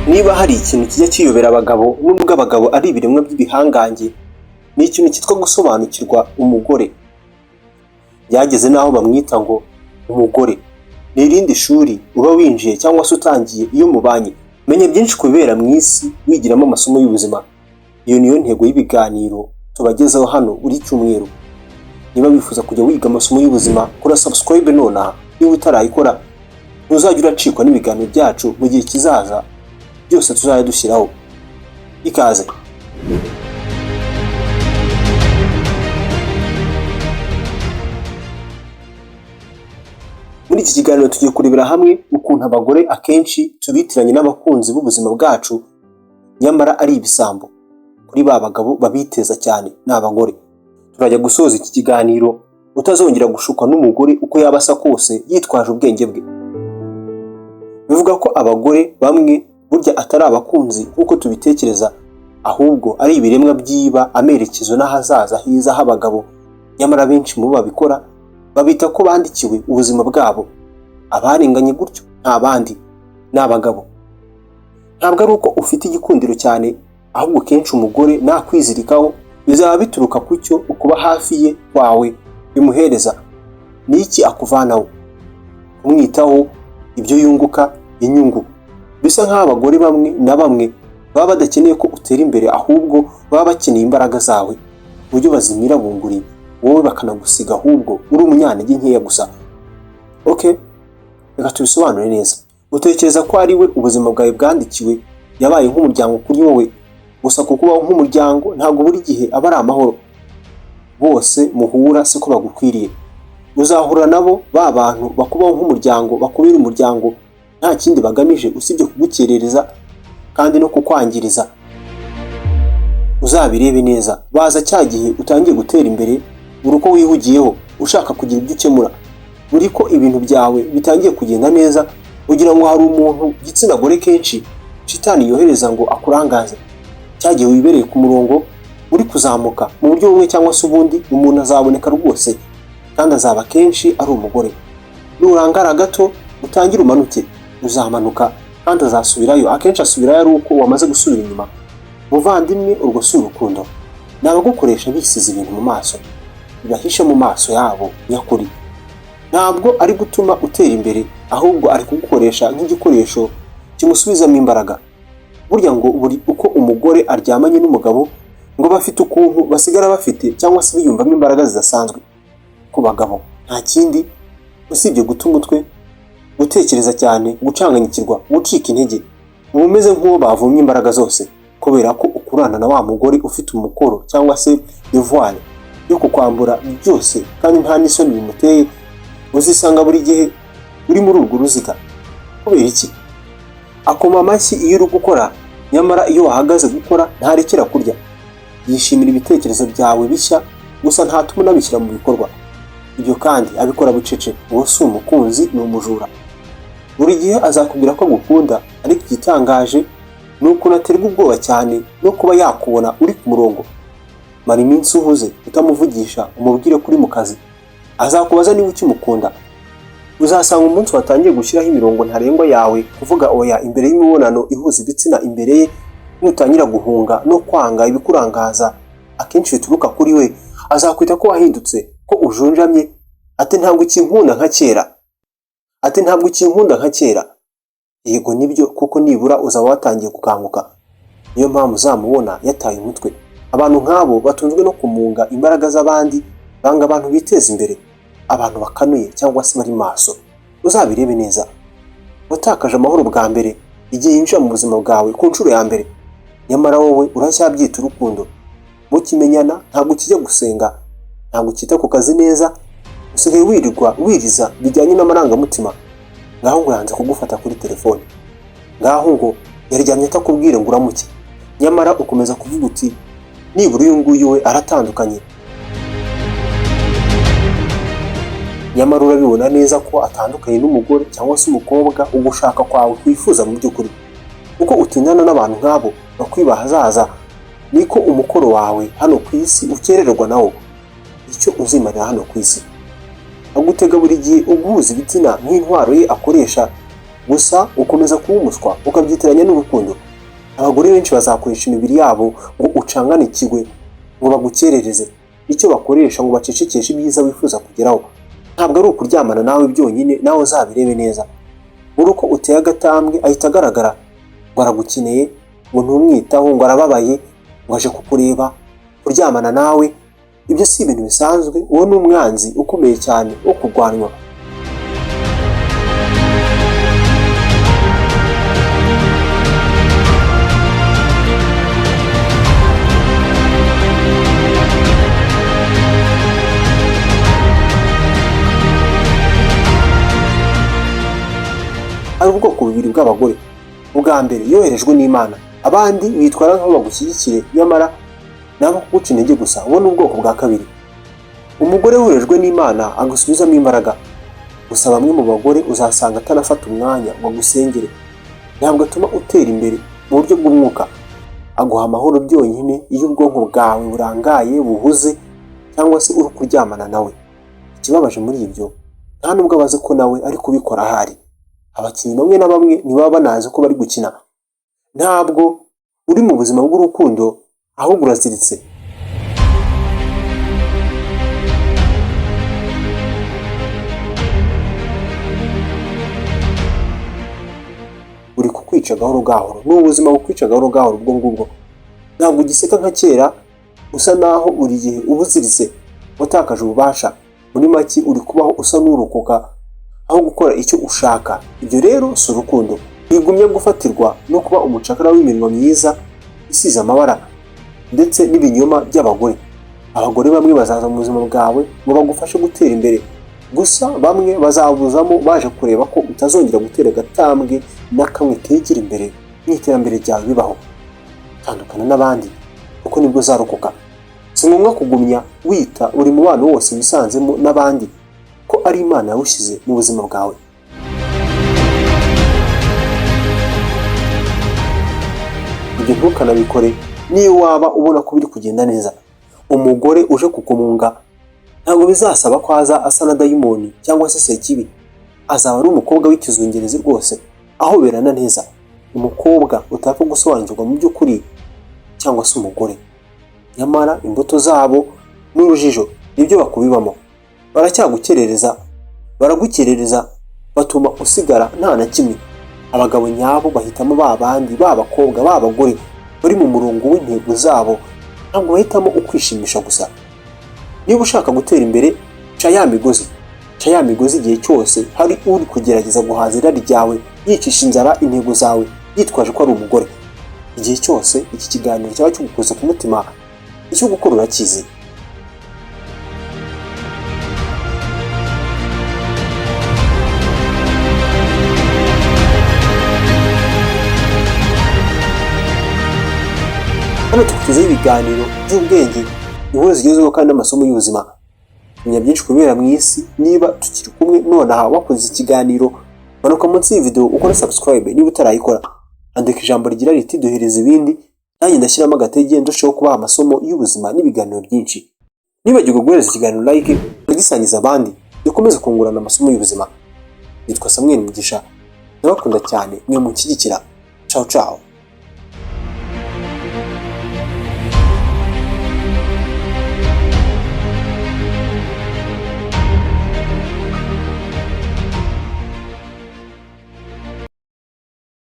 Niba hari ikintu kijya kiyobera abagabo, nubwo abagabo ari ibiremwa by'ibihangange, ni ikintu cyitwa gusobanukirwa umugore. Byageze n'aho bamwita ngo umugore. Ni irindi shuri uba winjiye cyangwa se utangiye iyo mubanye. Menya byinshi ku bibera mu isi, wigiramo amasomo y'ubuzima. Iyo niyo ntego y'ibiganiro tubagezaho hano buri cyumweru. Niba wifuza kujya wiga amasomo y'ubuzima, kora subscribe nonaha. Niba utarayikora, ntuzajya uracikwa n'ibiganiro byacu mu gihe kizaza byose tuzajya dushyiraho. Ikaze. Muri iki kiganiro tugiye kurebera hamwe ukuntu abagore akenshi tubitiranye n'abakunzi b'ubuzima bwacu, nyamara ari ibisambo. Kuri ba bagabo babiteza cyane ni abagore. Turajya gusoza iki kiganiro utazongera gushukwa n'umugore uko yaba asa kose yitwaje ubwenge bwe. Bivuga ko abagore bamwe burya atari abakunzi nk'uko tubitekereza, ahubwo ari ibiremwa byiba amerekezo n'ahazaza heza h'abagabo. Nyamara benshi mu bo babikora babita ko bandikiwe ubuzima bwabo. Abarenganye gutyo nta bandi, ni abagabo. Ntabwo ari uko ufite igikundiro cyane, ahubwo kenshi umugore nakwizirikaho bizaba bituruka ku cyo ukuba hafi ye kwawe bimuhereza. Ni iki akuvanaho? Kumwitaho, ibyo yunguka, inyungu. Bisa nk'aho abagore bamwe na bamwe baba badakeneye ko utera imbere, ahubwo baba bakeneye imbaraga zawe, uburyo bazimira bunguri, wowe bakanagusiga ahubwo uri umunyantege nkeya gusa. Okay, reka tubisobanure neza. Utekereza ko ari we ubuzima bwawe bwandikiwe, yabaye nk'umuryango kuri wowe. Gusa kuko ubaho nk'umuryango ntabwo buri gihe aba ari amahoro. Bose muhura siko bagukwiriye. Uzahura nabo ba bantu bakubaho nk'umuryango, bakubera umuryango nta kindi bagamije usibye kugukerereza kandi no kukwangiriza. Uzabirebe neza, baza cya gihe utangiye gutera imbere, buri uko wihugiyeho ushaka kugira ibyo ukemura, buri ko ibintu byawe bitangiye kugenda neza, ugira ngo hari umuntu gitsina gore kenshi shitani yohereza ngo akurangaze. Cya gihe wibereye ku murongo uri kuzamuka mu buryo bumwe cyangwa se ubundi, umuntu azaboneka rwose, kandi azaba kenshi ari umugore. Nurangara gato utangire umanuke, uzamanuka kandi azasubirayo. Akenshi asubirayo ari uko wamaze gusubira inyuma. Muvandimwe, urwo si urukundo. Ni abagukoresha bisize ibintu mu maso, bibahishe mu maso yabo nyakuri. Ntabwo ari gutuma utera imbere, ahubwo ari kugukoresha nk'igikoresho kimusubizamo imbaraga. Burya ngo buri uko umugore aryamanye n'umugabo, ngo bafite ukuntu basigara bafite cyangwa se biyumvamo imbaraga zidasanzwe. Ku bagabo nta kindi usibye guta umutwe, gutekereza cyane, gucanganyikirwa, gucika intege. Uba umeze nk'uwo bavumye imbaraga zose, kubera ko ukurana na wa mugore ufite umukoro cyangwa se devoir yo kukwambura byose, kandi nta n'isoni bimuteye. Uzisanga buri gihe uri muri urwo ruziga. Kubera iki? Akoma amashyi iyo uri gukora, nyamara iyo wahagaze gukora ntarekera kurya. Yishimira ibitekerezo byawe bishya, gusa ntatuma unabishyira mu bikorwa. Ibyo kandi abikora bucece. Uwo si umukunzi, ni umujura. Buri gihe azakubwira ko agukunda, ariko igitangaje ni ukuntu aterwa ubwoba cyane no kuba yakubona uri ku murongo. Mara iminsi uhuze utamuvugisha, umubwire ko uri mu kazi, azakubaza niba ukimukunda. Uzasanga umunsi watangiye gushyiraho imirongo ntarengwa yawe, kuvuga oya imbere y'imibonano ihuza ibitsina imbere ye, nutangira guhunga no kwanga ibikurangaza akenshi bituruka kuri we, azakwita ko wahindutse, ko ujunjamye, ati ntabwo ukinkunda nka kera, ati ntabwo ukinkunda nka kera. Yego nibyo, kuko nibura uzaba watangiye gukanguka. Niyo mpamvu uzamubona yataye umutwe. Abantu nk'abo batunzwe no kumunga imbaraga z'abandi, banga abantu biteza imbere, abantu bakanuye cyangwa se bari maso. Uzabirebe neza. Watakaje amahoro bwa mbere igihe yinjira mu buzima bwawe ku nshuro ya mbere, nyamara wowe uracyabyita urukundo. Mukimenyana ntabwo ukijya gusenga, ntabwo ukita ku kazi neza, usigaye wirirwa wiriza bijyanye n'amarangamutima. Ngaho ngo yanze kugufata kuri telefone, ngaho ngo yaryamye atakubwira ngo uramuke, nyamara ukomeza kuvuga uti nibura uyu nguyu we aratandukanye. Nyamara urabibona neza ko atandukanye n'umugore cyangwa se umukobwa ugushaka kwawe wifuza mu by'ukuri. Uko utindana n'abantu nk'abo bakwiba ahazaza, niko umukoro wawe hano ku isi ukererwa nawo. Icyo uzimarira hano ku isi, agutega buri gihe uguhuza ibitsina nk'intwaro ye akoresha Gusa ukomeza kuba umuswa ukabyitiranya n'urukundo. Abagore benshi bazakoresha imibiri yabo ngo ucanganikirwe, ngo bagukerereze. Icyo bakoresha ngo bacecekeshe ibyiza wifuza kugeraho ntabwo ari ukuryamana nawe byonyine, nawe uzabirebe neza. Buri uko uteye agatambwe ahita agaragara ngo aragukeneye, ngo ntumwitaho, ngo arababaye, ngo aje kukureba, kuryamana nawe. Ibyo si ibintu bisanzwe, uwo ni umwanzi ukomeye cyane wo kurwanywa. Hari ubwoko bubiri bw'abagore. Ubwa mbere yoherejwe n'Imana, abandi bitwara nk'aho bagushyigikire nyamara nabo kuguca intege gusa. Ubu ni ubwoko bwa kabiri. Umugore woherejwe n'Imana agusubizamo imbaraga. Gusa bamwe mu bagore uzasanga atanafata umwanya ngo agusengere. Ntabwo atuma utera imbere mu buryo bw'umwuka. Aguha amahoro byonyine iyo ubwonko bwawe burangaye, buhuze, cyangwa se uri kuryamana nawe. Ikibabaje muri ibyo, nta nubwo aba azi ko nawe ari kubikora ahari. Abakinnyi bamwe na bamwe ntibaba banazi ko bari gukina. Ntabwo uri mu buzima bw'urukundo, ahubwo uraziritse. Uri kukwica gahoro gahoro. Ni ubuzima bukwica gahoro gahoro ubwo ngubwo. Ntabwo ugiseka nka kera, usa naho buri gihe uba uziritse, watakaje ububasha. Muri make uri kubaho usa n'urokoka aho gukora icyo ushaka. Ibyo rero si urukundo. Wigumye gufatirwa no kuba umucakara w'iminwa myiza isize amabara ndetse n'ibinyoma by'abagore. Abagore bamwe bazaza mu buzima bwawe ngo bagufashe gutera imbere, gusa bamwe bazabuzamo baje kureba ko utazongera gutera agatambwe na kamwe kegera imbere mu iterambere ryawe bibaho. Tandukana n'abandi kuko nibwo uzarokoka. Si ngombwa kugumya wita buri mubano wose wisanzemo n'abandi ko ari Imana yawushyize mu buzima bwawe. Ibyo ntukanabikore niyo waba ubona ko biri kugenda neza. Umugore uje kukumunga ntabwo bizasaba ko aza asa na dayimoni cyangwa se sekibi. Azaba ari umukobwa w'ikizungerezi rwose, ahoberana neza. Umukobwa utapfa gusobanukirwa mu by'ukuri cyangwa se umugore. Nyamara imbuto zabo n'urujijo nibyo bakubibamo. Baracyagukerereza, baragukerereza, batuma usigara nta na kimwe. Abagabo nyabo bahitamo ba bandi, ba bakobwa, ba bagore bari mu murongo w'intego zabo, ntabwo bahitamo ukwishimisha gusa. Niba ushaka gutera imbere, ca ya migozi. Ca ya migozi igihe cyose hari uri kugerageza guhaza irari ryawe, yicisha inzara intego zawe, yitwaje ko ari umugore. Igihe cyose iki kiganiro cyaba kigukoze ku mutima, icyo gukora urakizi. Hano tukugezaho ibiganiro by'ubwenge, inkuru zigezweho kandi n'amasomo y'ubuzima. Menya byinshi kubera mu isi. Niba tukiri kumwe nonaha wakoze ikiganiro, manuka munsi y'iyi video ukore subscribe niba utarayikora. Andika ijambo rigira riti duhereza ibindi, nanjye ndashyiramo agatege ndusheho kubaha amasomo y'ubuzima n'ibiganiro byinshi. Nibagirwe guhereza ikiganiro like, unagisangiza abandi, dukomeze kungurana amasomo y'ubuzima. Nitwa Samuel Mugisha, ndabakunda cyane mwe munshyigikira. Ciao ciao.